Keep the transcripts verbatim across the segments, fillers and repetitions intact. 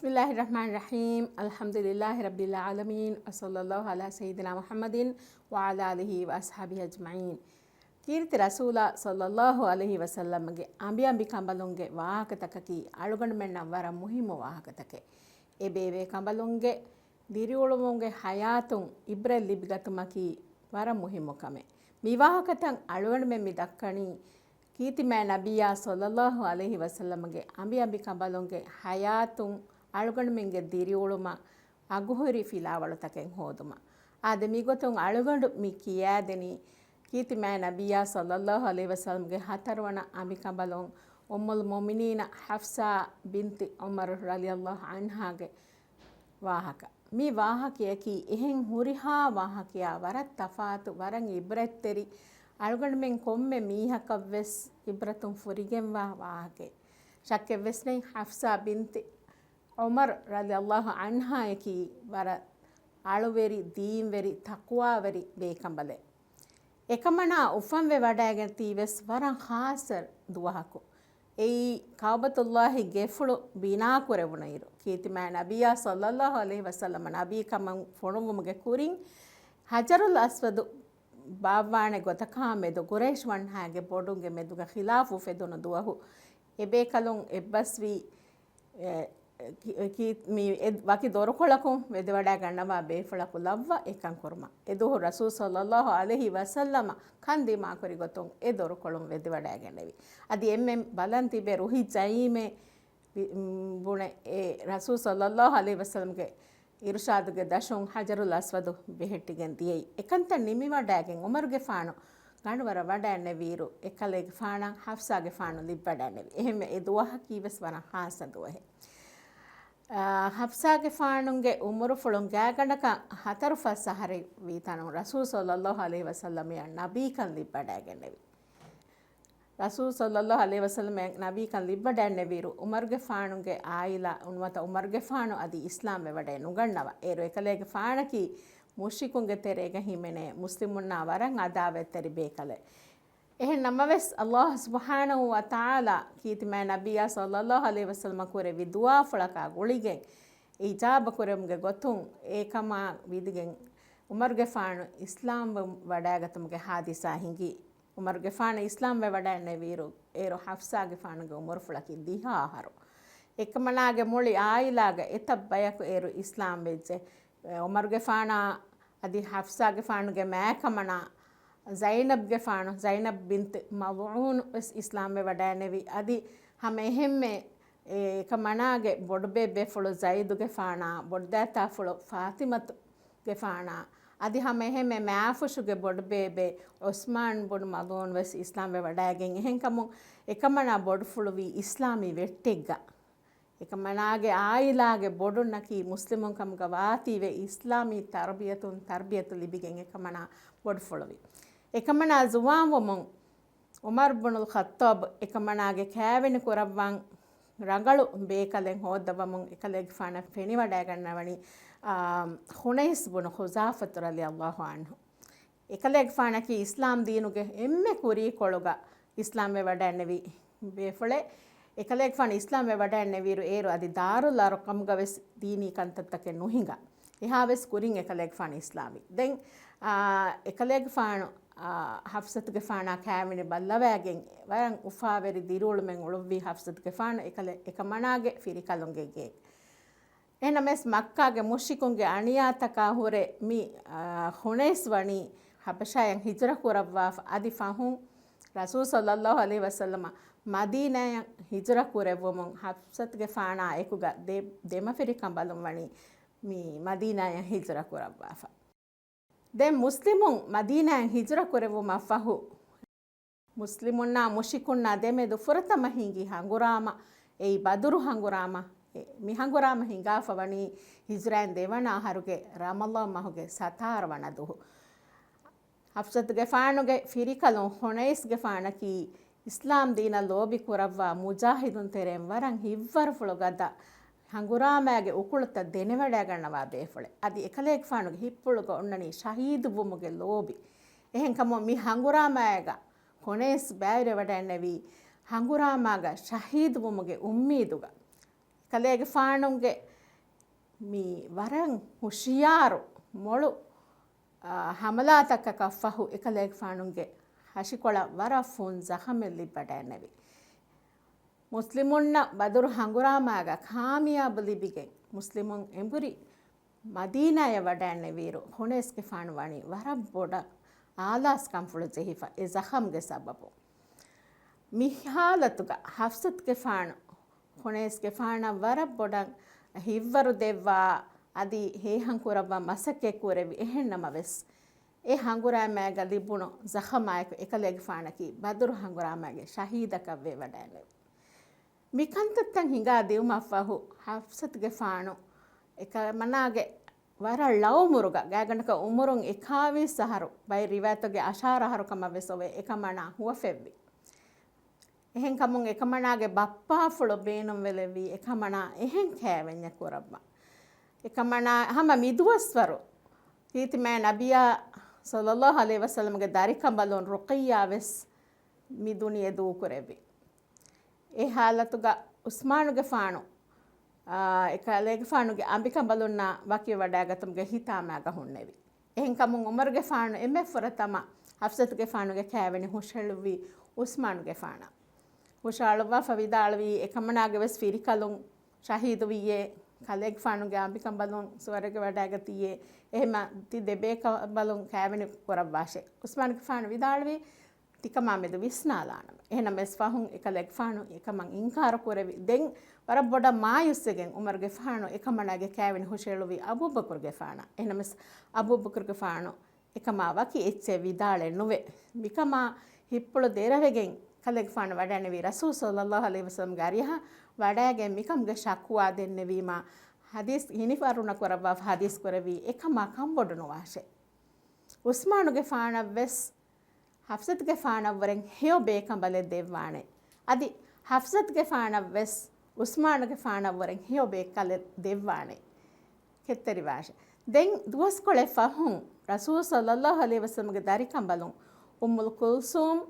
بسم الله الرحمن الرحيم. الحمد لله رب العالمين. وصلى الله على سيدنا محمد وعلى آله وأصحابه أجمعين. ކީރިތި ރަސޫލާ ޞައްލައްލާހު ޢަލައިހި ވަސައްލަމްގެ އަނބިއަނބިކަނބަލުންގެ ވާހަކަތަކަކީ އަޅުގަނޑުމެންނަށް ވަރަށް މުހިއްމު ވާހަކަތަކެއް. އެބޭބޭކަނބަލުންގެ ދިރިއުޅުމުންގެ ޙަޔާތުން ޢިބްރަތް ލިބިގަތުމަކީ ވަރަށް މުހިއްމު ކަމެއް. މި ވާހަކަތައް އަޅުގަނޑުމެން މި ދައްކަނީ ކީރިތި މާތް ނަބިއްޔާ ޞައްލައްލާހު ޢަލައިހި ވަސައްލަމްގެ އަނބިއަނބިކަނބަލުންގެ ޙަޔާތުން އަޅުގަނޑުމެންގެ ދިރިއުޅުމަށް އަގުހުރި ފިލާވަޅުތަކެއް ހޯދުމަށް. އާދެ، މިގޮތުން އަޅުގަނޑު މި ކިޔާދެނީ ކީރިތި މާތް ނަބިއްޔާ ޞައްލައްލާހު ޢަލައިހި ވަސައްލަމްގެ ހަތަރުވަނަ އަނބިކަނބަލުން އުއްމުލް މުއުމިނީނަ ޙަފްޞާ ބިންތި ޢުމަރު ރަޟިޔައްލާހު ޢަންހާގެ ވާހަކަ. މި ވާހަކަޔަކީ އެހެން ހުރިހާ ވާހަކަޔާ ވަރަށް ތަފާތު، ވަރަށް ޢިބްރަތްތެރި، އަޅުގަނޑުމެން ކޮންމެ މީހަކަށްވެސް ޢިބްރަތުން ފުރިގެންވާ ވާހަކައެއް. ޝައްކެއްވެސް ނެތް، ޙަފްޞާ ބިންތި ޢުމަރު ރަޟިޔައްލާހު ޢަންހާޔަކީ ވަރަށް އަޅުވެރި، ދީންވެރި، ތަޤްވާވެރި ބޭކަނބަލެއް. އެކަމަނާ އުފަންވެ ވަޑައިގަތީވެސް ވަރަށް ޚާއްޞަ ދުވަހަކު. އެއީ ކަޢުބަތުﷲ ގެފުޅު ބިނާކުރެވުނުއިރު، ކީރިތި މާތް ނަބިއްޔާ ޞައްލައްލާހު ޢަލައިހި ވަސައްލަމަ ނަބީކަމަށް ފޮނުއްވުމުގެ ކުރިން، ޙަޖަރުލް އަސްވަދު ބާއްވާނެ ގޮތަކާ މެދު ޤުރައިޝް ވަންހާގެ ބޮޑުންގެ މެދުގަ ޚިލާފު އުފެދުނު ދުވަހު، އެބޭކަލުން އެއްބަސްވީ، އެ، ކި-، ކީ-، މި އެ ވަކި ދޮރުކޮޅަކުން ވެދެވަޑައިގަންނަވާ ބޭފުޅަކު ލައްވާ އެކަން ކުރުމަށް. އެދުވަހު ރަސޫލު ޞައްލައްލާހު ޢަލައިހި ވަސައްލަމަ ކަން ދިމާކުރި ގޮތުން އެ ދޮރުކޮޅުން ވެދެވަޑައިގެންނެވި. އަދި އެންމެން ބަލަން ތިބެ ރުހި ޖައީމޭ ބި-، މް، ބުނެ އެ ރަސޫލު ޞައްލައްލާހު ޢަލައިހި ވަސައްލަމްގެ އިރުޝާދުގެ ދަށުން ޙަޖަރުލް އަސްވަދު ބެހެއްޓިގެން ދިޔައީ. އެކަންތައް ނިމިވަޑައިގެން ޢުމަރުގެފާނު ގަނޑުވަރަށް ވަޑައިންނެވިއިރު، އެކަލޭގެފާނަށް ޙަފްޞާގެފާނު ލިބިވަޑައިންނެވި. އެހެންވެ، އެ ދުވަހަކީވެސް ވަރަށް ޚާއްޞަ ދުވަހެއް. އާ، ޙަފްޞާގެފާނުގެ އުމުރުފުޅުން ގާތްގަނޑަކަށް ހަތަރު ފަސް އަހަރެއް ވީތަނުން ރަސޫލު ޞައްލައްލާހު ޢަލައިހި ވަސައްލަމައަށް ނަބީކަން ލިބިވަޑައިގެންނެވި. ރަސޫލު ޞައްލައްލާހު ޢަލައިހި ވަސައްލަމައަށް ނަބީކަން ލިބިވަޑައިންނެވިއިރު، ޢުމަރުގެފާނުގެ ޢާއިލާ، ނުވަތަ ޢުމަރުގެފާނު އަދި އިސްލާމްވެވަޑައެއް ނުގަންނަވާ. އޭރު އެކަލޭގެފާނަކީ މުޝްރިކުންގެ ތެރޭގަ ހިމެނޭ މުސްލިމުންނާ ވަރަށް ޢަދާވަތްތެރި ބޭކަލެއް. އެހެން ނަމަވެސް، ﷲ ސުބްޙާނަހޫ ވަތަޢާލާ ކީރިތި މާތް ނަބިއްޔާ ޞައްލައްލާހު ޢަލައިހި ވަސައްލަމަ ކުރެއްވި ދުޢާފުޅަކާ ގުޅިގެން އިޖާބަ ކުރުމުގެ ގޮތުން އެކަމާ ވިދިގެން ޢުމަރުގެފާނު އިސްލާމްވެ ވަޑައިގަތުމުގެ ޙާދިސާ ހިނގި. ޢުމަރުގެފާނު އިސްލާމްވެ ވަޑައިންނެވިއިރު، އޭރު ޙަފްޞާގެފާނުގެ ޢުމުރުފުޅަކީ ދިހަ އަހަރު. އެކަމަނާގެ މުޅި ޢާއިލާގެ އެތައް ބަޔަކު އޭރު އިސްލާމް ވެއްޖެ. ޢުމަރުގެފާނާ އަދި ޙަފްޞާގެފާނުގެ މާތްކަމަނާ ޒައިނަބްގެފާނު، ޒައިނަބް ބިންތު މަޟްޢޫނު ވެސް އިސްލާމްވެ ވަޑައިންނެވި. އަދި ހަމަ އެހެންމެ އެ އެކަމަނާގެ ބޮޑުބޭބޭފުޅު ޒައިދުގެފާނާ، ބޮޑުދައިތާފުޅު ފާޠިމަތުގެފާނާ، އަދި ހަމަ އެހެންމެ މާފުށުގެ ބޮޑުބޭބެ ޢުސްމާން ބުނު މަޟްޢޫން ވެސް އިސްލާމްވެ ވަޑައިގެން. އެހެންކަމުން އެކަމަނާ ބޮޑުފުޅުވީ އިސްލާމީ ވެއްޓެއްގަ. އެކަމަނާގެ ޢާއިލާގެ ބޮޑުންނަކީ މުސްލިމުން ކަމުގަ ވާތީވެ، އިސްލާމީ ތަރުބިޔަތުން ތަރްބިޔަތު ލިބިގެން އެކަމަނާ ބޮޑުފުޅުވި. އެކަމަނާ ޒުވާންވުމުން ޢުމަރު ބުނުލް ޚައްޠާބް އެކަމަނާގެ ކާވެނި ކުރައްވަން ރަނގަޅު ބޭކަލެއް ހޯއްދަވަމުން އެކަލޭގެފާނަށް ފެނިވަޑައިގަންނަވަނީ، އާ، ޚުނައިސް ބުނު ޚުޒާފަތު ރަޟިޔައްލާހު ޢަންހު. އެކަލޭގެފާނަކީ އިސްލާމް ދީނުގެ އެންމެ ކުރީކޮޅުގަ އިސްލާމްވެ ވަޑައިންނެވި ބޭފުޅެއް. އެކަލޭގެފާނު އިސްލާމްވެ ވަޑައިންނެވިއިރު އޭރު އަދި ދާރުލް އަރްޤަމްގަ ވެސް ދީނީ ކަންތައްތަކެއް ނުހިނގާ. އެހާވެސް ކުރިން އެކަލޭގެފާނު އިސްލާމްވި. ދެން، އާ، އެކަލޭގެފާނު، އާ، ޙަފްޞަތުގެފާނާ ކާވެނި ބައްލަވައިގެން ވަރަށް އުފާވެރި ދިރިއުޅުމެއް އުޅުއްވީ ޙަފްޞަތުގެފާނު އެކަލޭ-، އެކަމަނާގެ ފިރިކަލުންގެ ގެއެއް. އެހެންނަމަވެސް، މައްކާގެ މުޝްރިކުންގެ އަނިޔާތަކާ ހުރެ މި، އާ، ޚުނައިސް ވަނީ ޙަބަޝާޔަށް ހިޖުރަ ކުރައްވާފަ، އަދި ފަހުން ރަސޫލު ޞައްލައްލާހު ޢަލައިހި ވަސައްލަމަ މަދީނާޔަށް ހިޖުރަ ކުރެއްވުމުން، ޙަފްޞަތުގެފާނާ އެކުގަ ދެ-، ދެމަފިރިކަނބަލުން ވަނީ މި މަދީނާޔަށް ހިޖުރަ ކުރައްވާފަ. ދެން މުސްލިމުން މަދީނާޔަށް ހިޖުރަ ކުރެއްވުމަށްފަހު، މުސްލިމުންނާ މުޝްރިކުންނާ ދެމެދު ފުރަތަމަ ހިނގި ހަނގުރާމަ، އެއީ ބަދުރު ހަނގުރާމަ. އެ، މި ހަނގުރާމަ ހިނގާފަ ވަނީ ހިޖުރައިން ދެވަނަ އަހަރުގެ ރަމަޟާން މަހުގެ ސަތާރަ ވަނަ ދުހު. ޙަފްޞަތުގެފާނުގެ ފިރިކަލުން ޚުނައިސްގެފާނަކީ އިސްލާމް ދީނަށް ލޯބި ކުރައްވާ މުޖާހިދުން ތެރެއިން ވަރަށް ހިތްވަރުފުޅު ގަދަ، ހަނގުރާމައިގެ އުކުޅަތައް ދެނެވަޑައިގަންނަވާ ބޭފުޅެއް. އަދި އެކަލޭގެފާނުގެ ހިތްޕުޅުގަ އޮންނަނީ ޝަހީދުވުމުގެ ލޯބި. އެހެންކަމުން މި ހަނގުރާމައިގަ ޚުނައިސް ބައިވެރިވެވަޑައިންނެވީ ހަނގުރާމާގަ ޝަހީދުވުމުގެ އުއްމީދުގަ. ކަލޭގެފާނުގެ މި ވަރަށް ހުޝިޔާރު މޮޅު، އާ، ހަމަލާތަކަކަށް ފަހު އެކަލޭގެފާނުގެ ހަށިކޮޅަށް ވަރަށް ފުން ޒަޚަމެއް ލިބިވަޑައިގެންނެވި. މުސްލިމުންނަށް ބަދުރު ހަނގުރާމާގަ ކާމިޔާބު ލިބިގެން މުސްލިމުން އެނބުރި މަދީނާޔަށް ވަޑައިގެންނެވިއިރު، ޚުނައިސްގެފާނު ވަނީ ވަރަށް ބޮޑަށް އާލާސްކަންފުޅު ޖެހިފަ އެ ޒަޚަމްގެ ސަބަބުން. މި ޙާލަތުގަ ޙަފްޞަތުގެފާނު ޚުނައިސްގެފާނަށް ވަރަށް ބޮޑަށް ހިތްވަރު ދެއްވާ، އަދި ހޭހަން ކުރައްވަން މަސައްކަތް ކުރެއްވި. އެހެން ނަމަވެސް، އެ ހަނގުރާމައިގަ ލިބުނު ޒަޚަމާއެކު އެކަލޭގެފާނަކީ ބަދުރު ހަނގުރާމައިގެ ޝަހީދަކަށްވެ ވަޑައިގެންނެވި. މި ކަންތައްތައް ހިނގާ ދިއުމަށްފަހު، ޙަފްޞަތުގެފާނު އެކަމަނާގެ ވަރަށް ޅަ އުމުރުގަ، ގާތްގަނޑަކަށް އުމުރުން އެކާވީސް އަހަރު، ބައެއް ރިވާޔަތުގަ އަށާރަ އަހަރު ކަމަށް ވެސް އޮވޭ، އެކަމަނާ ހުވަފެއްވި. އެހެންކަމުން އެކަމަނާގެ ބައްޕާފުޅު ބޭނުންވެލެއްވީ އެކަމަނާ އެހެން ކައިވެންޏެއް ކުރައްވަން. އެކަމަނާ ހަމަ މިދުވަސްވަރު ކީރިތިމާ ނަބިއްޔާ ޞައްލައްލާހު ޢަލައިހި ވަސައްލަމްގެ ދަރިކަނބަލުން ރުޤިއްޔާ ވެސް މި ދުނިޔެ ދޫކުރެއްވި. އެ ޙާލަތުގަ ޢުސްމާނުގެފާނު، އާ، އެކަލޭގެފާނުގެ އަނބިކަނބަލުންނާ ވަކިވެވަޑައިގަތުމުގެ ހިތާމައިގަ ހުންނެވި. އެހެންކަމުން ޢުމަރުގެފާނު އެންމެ ފުރަތަމަ ޙަފްޞަތުގެފާނުގެ ކައިވެނި ހުށަހެޅުއްވީ ޢުސްމާނުގެފާނަށް. ހުށަހަޅުއްވާފަ ވިދާޅުވީ، އެކަމަނާގެ ވެސް ފިރިކަލުން ޝަހީދުވިއޭ، ކަލޭގެފާނުގެ އަނބިކަނބަލުން ސުވަރުގެ ވަޑައިގަތީއޭ، އެހެމަ ތި ދެބޭކަނބަލުން ކައިވެނި ކުރައްވާށޭ. ޢުސްމާނުގެފާނު ވިދާޅުވީ، ތިކަމާމެދު ވިސްނާލާނަމޭ. އެހެނަމަވެސް ފަހުން އެކަލޭގެފާނު އެކަމަށް އިންކާރު ކުރެވި. ދެން ވަރަށް ބޮޑަށް މާޔޫސްވެގެން ޢުމަރުގެފާނު އެކަމަނާގެ ކައިވެނި ހުށަހެޅުއްވީ އަބޫބަކުރުގެފާނަށް. އެހެނަމަވެސް އަބޫބަކުރުގެފާނު އެކަމާ ވަކި އެއްޗެއް ވިދާޅެއް ނުވެ. މިކަމާ ހިތްޕުޅު ދެރަވެގެން ކަލޭގެފާނު ވަޑައިގެންނެވީ ރަސޫލު ޞައްލައްލާހު ޢަލައިހި ވަސައްލަމްގެ އަރިހަށް ވަޑައިގެން މިކަމުގެ ޝަކުވާ ދެންނެވީމާ، ޙަދީޘް ހިނިވަރުނަ ކުރައްވާފަ ޙަދީޘް ކުރެއްވީ، އެކަމާ ކަންބޮޑު ނުވާށޭ. ޢުސްމާނުގެފާނަށްވެސް ޙަފްޞަތުގެފާނަށްވުރެން ހެޔޮ ބޭކަނބަލެއް ދެއްވާނެ. އަދި ޙަފްޞަތުގެފާނަށްވެސް ޢުސްމާނުގެފާނަށްވުރެން ހެޔޮ ބޭކަލެއް ދެއްވާނެ. ކެތްތެރިވާށޭ. ދެން ދުވަސްކޮޅެއް ފަހުން ރަސޫލު ޞައްލައްލާހު ޢަލައިހި ވަސައްލަމްގެ ދަރިކަނބަލުން އުއްމުލް ކުލްސޫމް،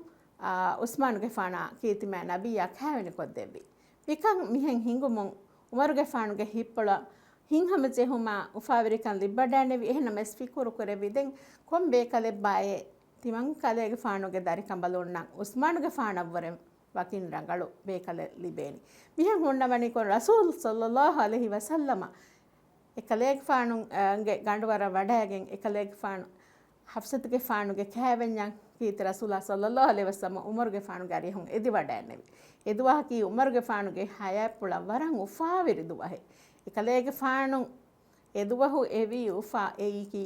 އާ، ޢުސްމާނުގެފާނާ ކީރިތިމާ ނަބިއްޔާ ކައިވެނިކޮށްދެއްވި. މިކަން މިހެން ހިނގުމުން ޢުމަރުގެފާނުގެ ހިތްޕުޅަށް ހިތްހަމަޖެހުމާ އުފާވެރިކަން ލިބިވަޑައިގެންނެވި. އެހެނަމަވެސް ފިކުރު ކުރެއްވި، ދެން ކޮން ބޭކަލެއްބާއޭ ތިމަން ކަލޭގެފާނުގެ ދަރިކަނބަލުންނަށް ޢުސްމާނުގެފާނަށްވުރެން ވަކިން ރަނގަޅު ބޭކަލެއް ލިބޭނީ. މިހެން ހުންނަވަނިކޮށް ރަސޫލު ޞައްލައްލާހު ޢަލައިހި ވަސައްލަމަ އެކަލޭގެފާނުގެ ގަނޑުވަރަށް ވަޑައިގެން އެކަލޭގެފާނު ޙަފްޞަތުގެފާނުގެ ކައިވެންޏަށް ކީރިތި ރަސޫލާ ޞައްލައްލާހު ޢަލައިހި ވަސައްލަމަ ޢުމަރުގެފާނުގެ އަރިހުން އެދިވަޑައިގެންނެވި. އެދުވަހަކީ ޢުމަރުގެފާނުގެ ޙަޔާތްޕުޅަށް ވަރަށް އުފާވެރި ދުވަހެއް. އެކަލޭގެފާނު އެދުވަހު އެވީ އުފާ އެއީކީ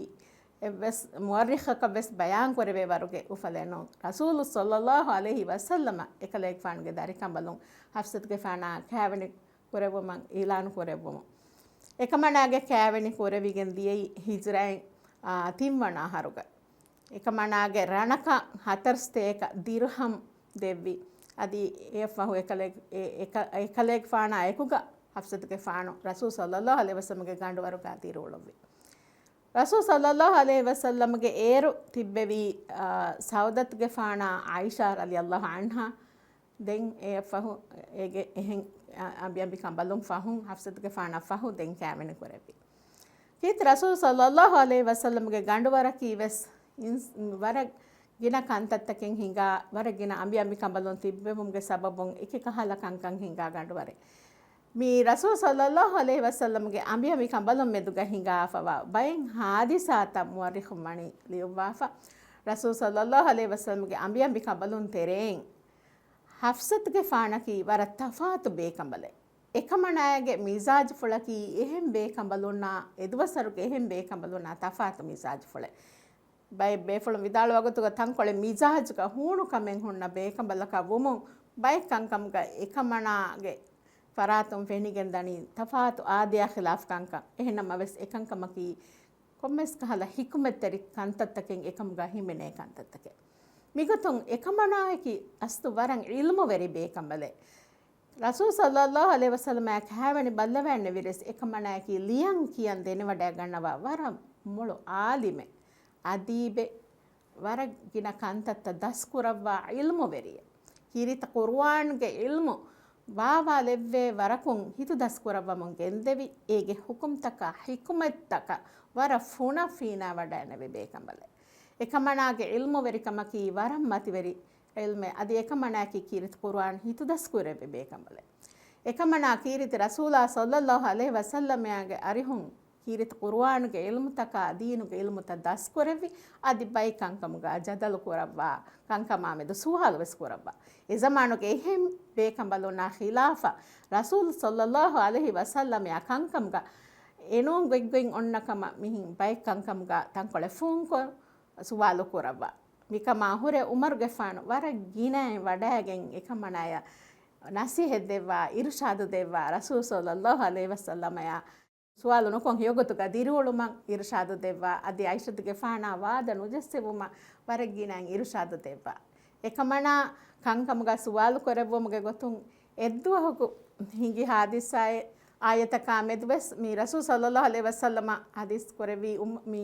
އެއްވެސް މުއައްރިޚަކަށް ވެސް ބަޔާން ކުރެވޭ ވަރުގެ އުފަލެއް ނޫން. ރަސޫލު ޞައްލައްލާހު ޢަލައިހި ވަސައްލަމަ އެކަލޭގެފާނުގެ ދަރިކަނބަލުން ޙަފްޞަތުގެފާނާ ކައިވެނި ކުރެއްވުމަށް އިޢުލާނު ކުރެއްވުމުން. އެކަމަނާގެ ކައިވެނި ކުރެވިގެން ދިޔައީ ހިޖްރައިން، އާ، ތިންވަނަ އަހަރުގަ. އެކަމަނާގެ ރަނަކަށް ހަތަރުސަތޭކަ ދިރްހަމް ދެއްވި. އަދި އެއަށްފަހު އެކަލޭ-، އެ-، އެކަ-، އެކަލޭގެފާނާ އެކުގަ ޙަފްޞަތުގެފާނު ރަސޫލު ޞައްލައްލާހު ޢަލައިހި ވަސައްލަމަގެ ގަނޑުވަރުގަ ދިރިއުޅުއްވި. ރަސޫލު ޞައްލައްލާހު ޢަލައިހި ވަސައްލަމަގެ އޭރު ތިއްބެވީ، އާ، ސައުދަތުގެފާނާ ޢާއިޝާ ރަޟިޔައްލާހު ޢަންހާ. ދެން އެއަށްފަހު އޭގެ އެހެން އަ-، އަނބިއަނބިކަނބަލުން ފަހުން ޙަފްޞަތުގެފާނަށް ފަހު ދެން ކައިވެނި ކުރެއްވި. ކީރިތި ރަސޫލު ޞައްލައްލާހު ޢަލައިހި ވަސައްލަމްގެ ގަނޑުވަރަކީ ވެސް އިންސް-، ވަރަށް ގިނަ ކަންތައްތަކެއް ހިނގާ، ވަރަށް ގިނަ އަނބިއަނބިކަނބަލުން ތިއްބެވުމުގެ ސަބަބުން އެކި ކަހަލަ ކަންކަން ހިނގާ ގަނޑުވަރެއް. މި ރަސޫލު ޞައްލައްލާހު ޢަލައިހި ވަސައްލަމްގެ އަނބިއަނބިކަނބަލުން މެދުގަ ހިނގާފަވާ ބައެއް ޙާދިސާތައް މުއައްރިޚުން ވަނީ ލިޔުއްވާފަ. ރަސޫލު ޞައްލައްލާހު ޢަލައިހި ވަސައްލަމްގެ އަނބިއަނބިކަނބަލުން ތެރެއިން ޙަފްޞަތުގެފާނަކީ ވަރަށް ތަފާތު ބޭކަނބަލެއް. އެކަމަނާގެ މިޒާޖުފުޅަކީ އެހެން ބޭކަނބަލުންނާ، އެދުވަސްވަރުގެ އެހެން ބޭކަނބަލުންނާ ތަފާތު މިޒާޖުފުޅެއް. ބައެއް ބޭފުޅުން ވިދާޅުވާ ގޮތުގަ ތަންކޮޅެއް މިޒާޖުގަ ހޫނުކަމެއް ހުންނަ ބޭކަނބަލަކަށް ވުމުން ބައެއް ކަންކަމުގަ އެކަމަނާގެ ފަރާތުން ފެނިގެން ދަނީ ތަފާތު އާދަޔާ ޚިލާފު ކަންކަން. އެހެންނަމަވެސް އެކަންކަމަކީ ކޮންމެސް ކަހަލަ ޙިކުމަތްތެރި ކަންތައްތަކެއް އެކަމުގަ ހިމެނޭ ކަންތައްތަކެއް. މިގޮތުން އެކަމަނާއަކީ އަސްލު ވަރަށް ޢިލްމުވެރި ބޭކަނބަލެއް. ރަސޫލު ޞައްލައްލާހު ޢަލައިހި ވަސައްލަމާ ކައިވެނި ބައްލަވައިގެންނެވިރެސް އެކަމަނާއަކީ ލިޔަން ކިޔަން ދެނެވަޑައިގަންނަވާ ވަރަށް މޮޅު ޢާލިމެއް، އަދީބެއް، ވަރަށް ގިނަ ކަންތައްތައް ދަސްކުރައްވާ ޢިލްމުވެރިއެއް. ކީރިތި ޤުރުއާންގެ ޢިލްމު ވާވާލެއްވޭ ވަރަކުން ހިތުދަސްކުރައްވަމުން ގެންދެވި، އޭގެ ޙުކުމްތަކާ ޙިކުމަތްތަކަށް ވަރަށް ފުނަށް ފީނާވަޑައިނެވި ބޭކަނބަލެއް. އެކަމަނާގެ ޢިލްމުވެރިކަމަކީ ވަރަށް މަތިވެރި ޢިލްމެއް. އަދި އެކަމަނާއަކީ ކީރިތި ޤުރުއާން ހިތުދަސްކުރެއްވި ބޭކަނބަލެއް. އެކަމަނާ ކީރިތި ރަސޫލާ ޞައްލައްލާހު ޢަލައިހި ވަސައްލަމާގެ އަރިހުން ކީރިތި ޤުރުއާނުގެ ޢިލްމުތަކާ ދީނުގެ ޢިލްމުތައް ދަސްކުރެއްވި، އަދި ބައެއް ކަންކަމުގަ ޖަދަލު ކުރައްވާ، ކަންކަމާމެދު ސުވާލު ވެސް ކުރައްވާ. އެ ޒަމާނުގެ އެހެން ބޭކަނބަލުންނާ ޚިލާފަށް ރަސޫލު ޞައްލައްލާހު ޢަލައިހި ވަސައްލަމައާ ކަންކަމުގަ އެނޫން ގޮތްގޮތް އޮންނަ ކަމަށް މިހިން ބައެއް ކަންކަމުގަ ތަންކޮޅެއް ފޫންކޮށް ސުވާލު ކުރައްވާ. މިކަމާ ހުރެ ޢުމަރުގެފާނު ވަރަށް ގިނައިން ވަޑައިގެން އެކަމަނާޔަށް ނަޞޭޙަތް ދެއްވާ، އިރުޝާދު ދެއްވާ، ރަސޫލު ޞައްލައްލާހު ޢަލައިހި ވަސައްލަމަޔާ ސުވާލު ނުކޮށް ހެޔޮގޮތުގަ ދިރިއުޅުމަށް އިރުޝާދު ދެއްވާ، އަދި ޢާއިޝަތުގެފާނާ ވާދަ ނުޖެއްސެވުމަށް ވަރަށް ގިނައިން އިރުޝާދު ދެއްވާ. އެކަމަނާ ކަންކަމުގަ ސުވާލު ކުރެއްވުމުގެ ގޮތުން އެއްދުވަހަކު ހިނގި ޙާދިސާއެއް އާޔަތަކާ މެދުވެސް މި ރަސޫލު ޞައްލައްލާހު ޢަލައިހި ވަސައްލަމަ ޙަދީޘް ކުރެއްވީ އުމް-، މި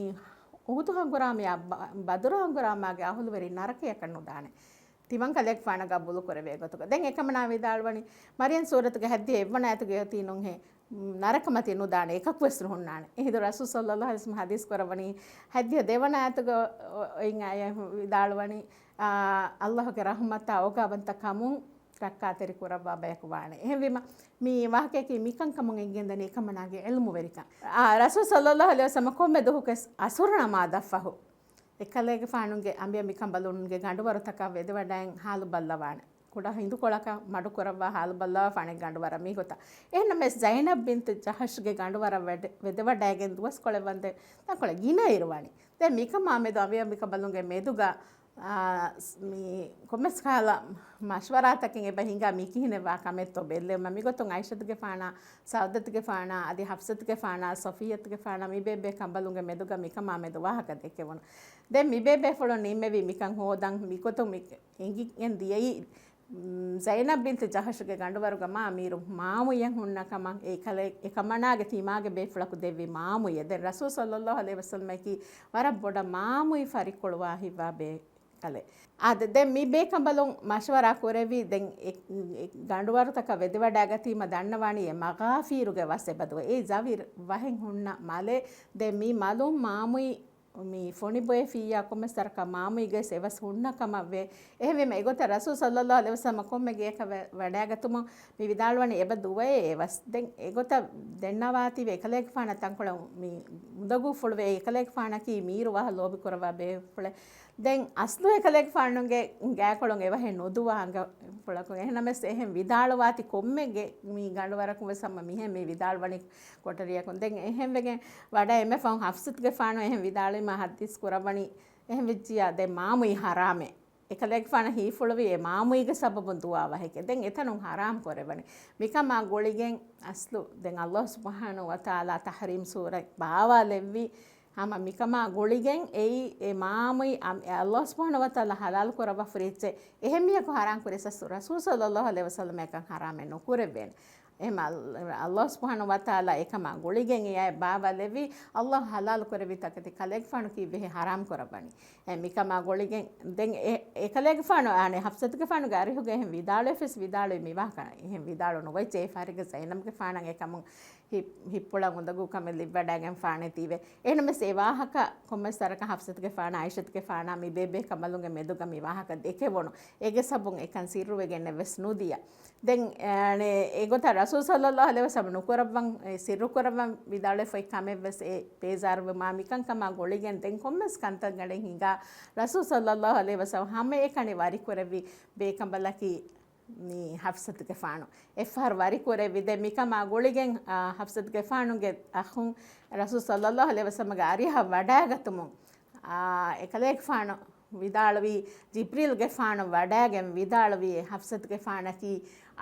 އުޙުދު ހަނގުރާމަޔާ ބަ-، ބަދުރު ހަނގުރާމާގެ އަހުލުވެރިން ނަރަކަޔަކަށް ނުދާނެ. ތިމަން ކަލޭގެފާނަށް ގަބޫލު ކުރެވޭ ގޮތުގަ. ދެން އެކަމަނާ ވިދާޅުވަނީ، މަރްޔަމް ސޫރަތުގެ ހައްދިހަ އެއްވަނަ އާޔަތުގައި އޮތީ ނޫންހޭ، ނަރަކަމަތި ނުދާނެ، އެކަކުވެސް ނުހުންނާނެ. އެހިނދު ރަސޫލު ޞައްލައްލާހު ޢަލައިހި ވަސައްލަމަ ޙަދީޘް ކުރައްވަނީ، ހައްދިހަ ދެވަނަ އާޔަތުގަ އޮތް އާޔަތް ވިދާޅުވަނީ، އާ، ﷲ ގެ ރަޙުމަތާ އޯގާވަންތަ ކަމުން ރައްކާތެރި ކުރައްވާ ބަޔަކު ވާނެ. އެހެންވީމަ، މި ވާހަކަޔަކީ މިކަންކަމުން އެނގިގެންދަނީ އެކަމަނާގެ ޢިލްމުވެރިކަން. އާ، ރަސޫލު ޞައްލައްލާހު ޢަލައިހި ވަސައްލަމަ ކޮންމެ ދުވަހަކުވެސް އަސުރު ނަމާދަށްފަހު، އެކަލޭގެފާނުގެ އަނބިޔަ މިކަނބަލުންގެ ގަނޑުވަރުތަކަށް ވެދެވަޑައިގެން ޙާލު ބައްލަވާނެ. ކުޑަ ހިނދުކޮޅަކަށް މަޑުކުރައްވާ ޙާލު ބައްލަވާފާނެ ގަނޑުވަރަށް މިގޮތަށް. އެހެންނަމަވެސް ޒައިނަބް ބިންތު ޖަޙަޝްގެ ގަނޑުވަރަށް ވެދެ-، ވެދެވަޑައިގެން ދުވަސްކޮޅެއް ވަންދެން ތަންކޮޅެއް ގިނައިރު ވަނީ. ދެން މިކަމާ މެދު އަނބިޔަ މިކަނބަލުންގެ މެދުގަ، އާ، ސް-، މި ކޮންމެސް ކަހަލަ މަޝްވަރާތަކެއް އެބަ ހިނގާ މީ ކިހިނެއް ވާ ކަމެއްތޯ ބެއްލެވުމަށް. މިގޮތުން ޢާއިޝަތުގެފާނާ، ސައުދަތުގެފާނާ، އަދި ޙަފްޞަތުގެފާނާ، ޞަފިއްޔަތުގެފާނާ މި ބޭބޭ ކަނބަލުންގެ މެދުގަ މިކަމާ މެދު ވާހަކަ ދެކެވުނު. ދެން މި ބޭބޭފުޅުން ނިންމެވީ މިކަން ހޯދަން. މިގޮތުން މި އެނގިގެން ދިޔައީ، މް، ޒައިނަބް ބިންތު ޖަޙަޝްގެ ގަނޑުވަރުގަ މާ މީރު މާމުއެއް ހުންނަ ކަމަށް އެ ކަލޭ-، އެ ކަމަނާގެ ތިމާގެ ބޭފުޅަކު ދެއްވި މާމުއެއް. ދެން ރަސޫލު ޞައްލައްލާހު ޢަލައިހި ވަސައްލަމަކީ ވަރަށް ބޮޑަށް މާމުއި ފަރިކޮޅުވާ ހިތްވާ ބޭކަލެއް. އާދެ، ދެން މި ބޭކަނބަލުން މަޝްވަރާ ކުރެއްވި، ދެން އެ، އެ ގަނޑުވަރުތަކަށް ވެދެވަޑައިގަތީމަ ދަންނަވާނީ އެ މަޣާފީރުގެ ވަސް އެބަދުވޭ. އެ ޒަވި ވަހެއް ހުންނަ މަލެއް. ދެން މި މަލުން މާމުއި މި ފޮނި ބޮއެފިއްޔާ ކޮންމެސް ވަރަކަށް މާމުއިގެ އެވަސް ހުންނަ ކަމަށް ވޭ. އެހެންވީމަ އެގޮތަށް ރަސޫލު ޞައްލައްލާހު ޢަލައިހި ވަސައްލަމަ ކޮންމެ ގެޔަކަށް ވެ-، ވަޑައިގަތުމުން މި ވިދާޅުވަނީ އެބަ ދުވައޭ އެވަސް. ދެން އެގޮތަށް ދެންނަވާތީވެ އެކަލޭގެފާނަށް ތަންކޮޅެއް މި އުނދަގޫފުޅުވެ، އެކަލޭގެފާނަކީ މީރު ވަހަށް ލޯބި ކުރައްވާ ބޭފުޅެއް. ދެން އަސްލު އެކަލޭގެފާނުގެ ގާތްކޮޅުން އެވަހެއް ނުދުވާ އަނގަ ފުޅަކު. އެހެންނަމަވެސް އެހެން ވިދާޅުވާތި ކޮންމެ ގެ-، މި ގަނޑުވަރަކުން ވެސް ހަމަ މިހެން މި ވިދާޅުވަނީ ކޮޓަރިއަކުން. ދެން އެހެން ވެގެން ވަޑައި އެންމެ ފަހުން ޙަފްޞަތުގެފާނު އެހެން ވިދާޅުވީމާ ޙަދީޘް ކުރައްވަނީ، އެހެން ވެއްޖިއްޔާ ދެން މާމުއި ޙަރާމޭ. އެކަލޭގެފާނަށް ހީފުޅުވީ އެ މާމުއިގެ ސަބަބުން ދުވާ ވަހެކޭ. ދެން އެތަނުން ޙަރާމް ކުރެވަނީ. މިކަމާ ގުޅިގެން އަސްލު ދެން ﷲ ސުބްޙާނަހޫ ވަތަޢާލާ ތަޙްރީމް ސޫރަތް ބާވާލެއްވި ހަމަ މިކަމާ ގުޅިގެން އެއީ އެ މާމުއި އަ-، އެ ﷲ ސުބްޙާނަހޫ ވަތަޢާލާ ޙަލާލު ކުރައްވާފަ ރީއްޗެއް. އެހެން މީހަކު ޙަރާމް ކުރިޔަސް ރަސޫލު ޞައްލައްލާހު ޢަލައިހި ވަސައްލަމަ އެކަން ޙަރާމެއް ނުކުރެއްވޭނެ. އެހެން ﷲ، ﷲ ސުބްޙާނަހޫ ވަތަޢާލާ އެކަމާ ގުޅިގެން އެއާއެއް ބާވާލެއްވި، ﷲ ޙަލާލު ކުރެއްވި ތަކެތި ކަލޭގެފާނު ކީއްވެހޭ ޙަރާމް ކުރައްވަނީ. އެ މިކަމާ ގުޅިގެން ދެން އެ، އެކަލޭގެފާނު އަނެއް ޙަފްޞަތުގެފާނުގެ އަރިހުގަ އެހެން ވިދާޅުވެފަސް ވިދާޅުވި މި ވާހަކަ އެހެން ވިދާޅު ނުވެއްޖެ. އެ ފަހަރެއްގަ ޒައިނަބްގެފާނަށް އެކަމުން ހި-، ހިތްޕުޅަށް އުނދަގޫކަމެއް ލިއްވަޑައިގެންފާނެތީވެ. އެހެންނަމަވެސް އެ ވާހަކަ ކޮންމެސް ވަރަކަށް ޙަފްޞަތުގެފާނާ ޢާއިޝަތުގެފާނާ މި ބޭބޭ ކަނބަލުންގެ މެދުގަ މި ވާހަކަ ދެކެވުނު. އޭގެ ސަބަބުން އެކަން ސިއްރުވެގެންނެއް ވެސް ނުދިޔަ. ދެން، އަނެއް، އެގޮތަށް ރަސޫލު ޞައްލައްލާހު ޢަލައިހި ވަސައްލަމަ ނުކުރައްވަން، އެ ސިއްރު ކުރައްވަން ވިދާޅުވެފައި ކަމެއް ވެސް އެ ބޭޒާރުވެ މާ މިކަންކަމާ ގުޅިގެން ދެން ކޮންމެސް ކަންތައްގަނޑެއް ހިނގާ ރަސޫލު ޞައްލައްލާހު ޢަލައިހި ވަސައްލަމަ ހަމައެކަނި ވަރިކުރެއްވި ބޭކަނބަލަކީ މި ޙަފްޞަތުގެފާނު. އެއްފަހަރު ވަރިކުރެއްވި. ދެން މިކަމާ ގުޅިގެން، އާ، ޙަފްޞަތުގެފާނުގެ އަޚުން ރަސޫލު ޞައްލައްލާހު ޢަލައިހި ވަސައްލަމަގެ އަރިހަށް ވަޑައިގަތުމުން، އާ، އެކަލޭގެފާނު ވިދާޅުވީ، ޖިބްރީލްގެފާނު ވަޑައިގެން ވިދާޅުވީ، އެ ޙަފްޞަތުގެފާނަކީ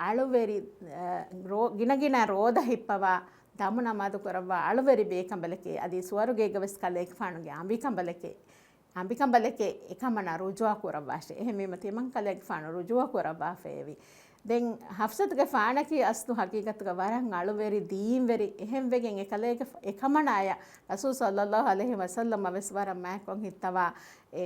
އަޅުވެރި، އަ، ރޯ-، ގިނަގިނަ ރޯދަ ހިއްޕަވާ، ދަމު ނަމާދު ކުރައްވާ އަޅުވެރި ބޭކަނބަލެކޭ، އަދި ސުވަރުގޭގަ ވެސް ކަލޭގެފާނުގެ އަނބިކަނބަލެކޭ، އަނބިކަނބަލެކޭ އެކަމަނާ ރުޖޫޢަ ކުރައްވާށޭ. އެހެންވީމަ ތިމަން ކަލޭގެފާނު ރުޖޫޢަ ކުރައްވާފައެވެ. ދެން ޙަފްޞަތުގެފާނަކީ އަސްލު ޙަޤީޤަތުގަ ވަރަށް އަޅުވެރި ދީންވެރި. އެހެންވެގެން އެކަލޭގެ، އެކަމަނާޔަށް ރަސޫލު ޞައްލައްލާހު ޢަލައިހި ވަސައްލަމަ ވެސް ވަރަށް މާތްކޮށް ހިއްތަވާ އެ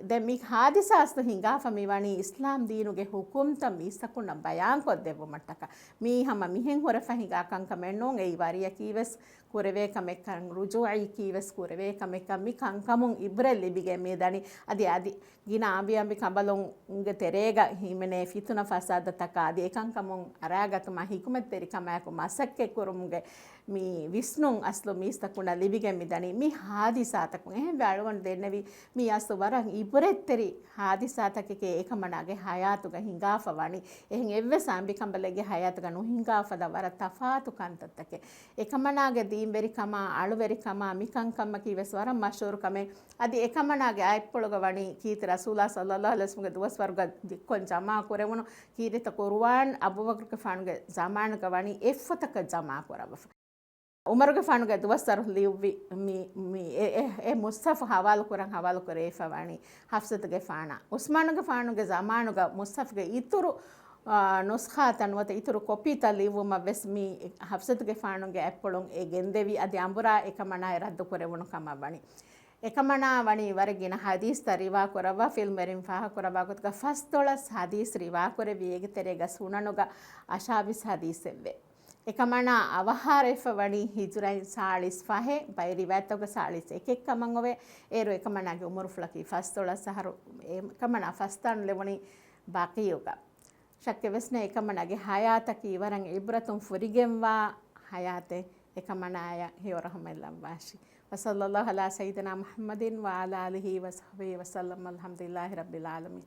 ދެން މި ހާދިސާ އަސްލު ހިނގާފަ މިވަނީ އިސްލާމް ދީނުގެ ހުކުމްތައް މީސްތަކުންނަށް ބަޔާންކޮށްދެއްވުމަށްޓަކާ. މީ ހަމަ މިހެން ހުރެފަ ހިނގާ ކަންކަމެއް ނޫން. އެއީ ވަރިޔަކީވެސް ކުރެވޭ ކަމެއްކަން، ރުޖޫޢީކީވެސް ކުރެވޭ ކަމެއްކަން، މި ކަންކަމުން އިބްރަތް ލިބިގެން މިދަނީ. އަދި، އަދި ގިނަ އަނބިއަނބި ކަނބަލުންގެ ތެރޭގަ ހިމެނޭ ފިތުނަ ފަސާދަތަކާ އަދި އެކަންކަމުން އަރާގަތުމާ ހިކުމަތްތެރިކަމާއެކު މަސައްކަތްކުރުމުގެ މި ވިސްނުން އަސްލު މީސްތަކުންނަށް ލިބިގެން މިދަނީ. މި ހާދިސާތަކުން އެހެންވެ އަޅުގަނޑު ދެންނެވީ މީ އަސްލު ވަރަށް އިބްރަތްތެރި ހާދިސާތަކެކޭ އެކަމަނާގެ ހަޔާތުގަ ހިނގާފަ ވަނީ. އެހެން އެއްވެސް އަނބިކަނބަލެއްގެ ހަޔާތުގަ ނުހިނގާފަދަ ވަރަށް ތަފާތު ކަންތައްތަކެއް. އެކަމަނާގެ ދީންވެރިކަމާ، އަޅުވެރިކަމާ، މިކަންކަމަކީ ވެސް ވަރަށް މަޝްހޫރު ކަމެއް. އަދި އެކަމަނާގެ އަތްޕުޅުގަ ވަނީ ކީރިތި ރަސޫލާ ޞައްލައްލާހު ޢަލައިހި ވަސައްލަމްގެ ދުވަސްވަރުގަ ދިއްކޮށް ޖަމާ ކުރެވުނު ކީރިތި ޤުރުއާން އަބޫބަކުރުގެފާނުގެ ޒަމާނުގަ ވަނީ އެއްފޮތަކަށް ޖަމާ ކުރައްވަފަ. ޢުމަރުގެފާނުގެ ދުވަސްވަރު ލިޔުއްވި މި، މި އެ، އެ، އެ މުޞްޙަފު ހަވާލު ކުރަން ހަވާލު ކުރެވިފަ ވަނީ ޙަފްޞަތުގެފާނާ. ޢުސްމާނުގެފާނުގެ ޒަމާނުގަ މުޞްޙަފުގެ އިތުރު، އާ، ނުސްޚާތައް ނުވަތަ އިތުރު ކޮޕީތައް ލިޔުއްވުމަށް ވެސް މި ޙަފްޞަތުގެފާނުގެ އަތްޕުޅުން އެ ގެންދެވި އަދި އަނބުރާ އެކަމަނާއަށް ރައްދު ކުރެވުނު ކަމަށް ވަނީ. އެކަމަނާ ވަނީ ވަރަށް ގިނަ ޙަދީޘްތައް ރިވާ ކުރައްވާ، ފިލްމްވެރިން ފާހަގަކުރައްވާ ގޮތުގަ ފަސްދޮޅަސް ޙަދީޘް ރިވާކުރެއްވި. އޭގެ ތެރޭގަ ސުނަނުގަ އަށާވީސް ޙަދީޘެއްވޭ. އެކަމަނާ އަވަހާރަވެފަ ވަނީ ހިޖުރައިން ސާޅީސް ފަހެއް، ބައެއް ރިވާޔަތްތަކުގަ ސާޅީސް އެކެއް ކަމަށް އޮވޭ. އޭރު އެކަމަނާގެ އުމުރުފުޅަކީ ފަސްދޮޅަސް އަހަރު. އެކަމަނާ ފަސްދާން ލެވުނީ ބަޤީޢުގަ. ޝައްކެއް ވެސް ނެތް، އެކަމަނާގެ ޙަޔާތަކީ ވަރަށް ޢިބްރަތުން ފުރިގެންވާ ޙަޔާތެއް. އެކަމަނާޔަށް ހެޔޮ ރަޙުމަތް ލައްވާށި. وصلى الله على سيدنا محمد وعلى آله وصحبه وسلم. والحمد لله رب العالمين.